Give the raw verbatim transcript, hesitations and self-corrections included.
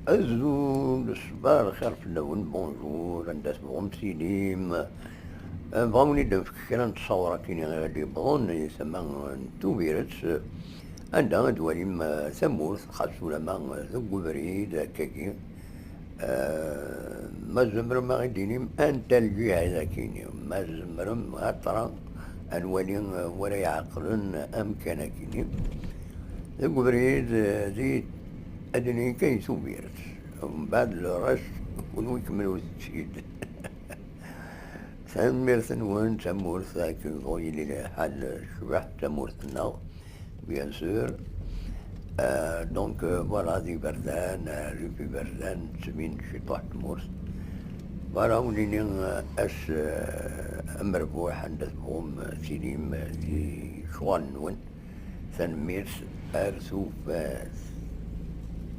Azul, ṣṣbeḥ lxir fell-awen, bonjour, anda tebɣum tilim. Eh, bɣa wen-id-nefk kra n ttṣawṛatin i ɣ-d-yewwḍen i tama n Tubiret, anda ad walim, eh, tamurt, xas ulamma, eh, deg ubrid, akkagi. Eh, ma tzemrem a ɣ-d-inim anta lǧiha i d akini, ma tzemrem atra ad nwali, eh, wara iɛeqlen amkan akini. Deg ubrid, eh, di ad nini kan i Tubiret. Mbeɛd le reste, kunwi kemmlewt-tt-id. Tanemmirt-nwen, tamurt akken bɣu yili lḥal, tecbeḥ tamurt-nneɣ, bien sûr. Euh, donc, euh, voilà, d iberdan, euh, rrif iberdan, ttmin ciṭuḥ tmurt. Voilà, ur nini, euh, ass, euh, amerbuḥ, anda tebɣum, euh, tilim, euh, di ccɣel-nwen. Tanemmirt, ar tufat.